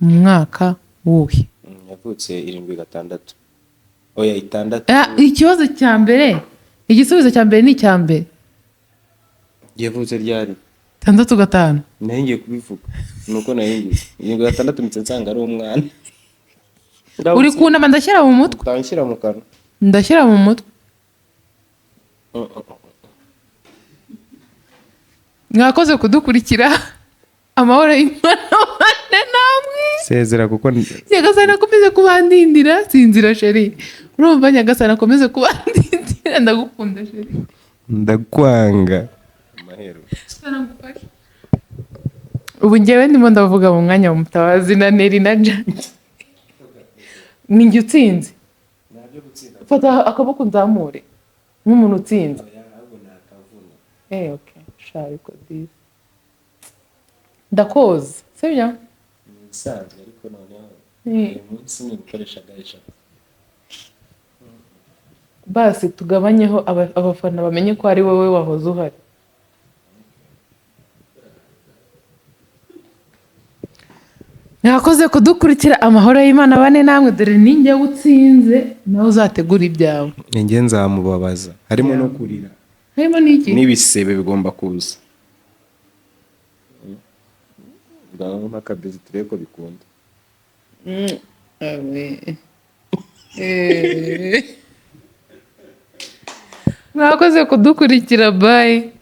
B: mu mwaka wuhe?
A: Yavutse 76. Oya 6.
B: Ikibazo cya mbere, igisubizo cya mbere ni icya mbere.
A: Yavutse ryari?
B: 65.
A: Nahingiye kubivuga. Nuko nahingiye. 76 mitse nsanga ari umwana.
B: Uri kunama ndashyira mu mutwe.
A: Utanshyira mu kanwa.
B: Ndashyira mu mutwe. Mwakoze kudukurikira. Amahoro y'Imana abane namwe.
A: Sezera kuko
B: Nyagasani akomeze kubandindira. Sinzira, chéri. Urumva, Nyagasani akomeze kubandindira. Ndagukunda, chéri.
A: Ndakwanga amahero.
B: Ngufashe. Ubu ngewe ndimo ndavuga mu mwanya wa Mutabazi na Neri na Jackie, ni njye utsinze. Fata akaboko nzamure nk'umuntu utsinze. Okay, sha, ariko disi ndakoza, sibyo?
A: Ibisanzwe, ariko noneho uyu munsi ni gukoresha ga 3.
B: Basi tugabanyeho, abafana bamenye ko ari wowe wahoze uhari. Mwakoze kudukurikira. Amahoro y'Imana bane namwe. Dore ninjye utsinze, nawe uzategura ibyawe.
A: Njye nzamubabaza, harimo no kurira.
B: Harimo n'iki?
A: N'ibisebe bigomba kuza. Ngaho nk'akabizi turebe ko bikunda.
B: Awe. Eh. Mwakoze kudukurikira, bye.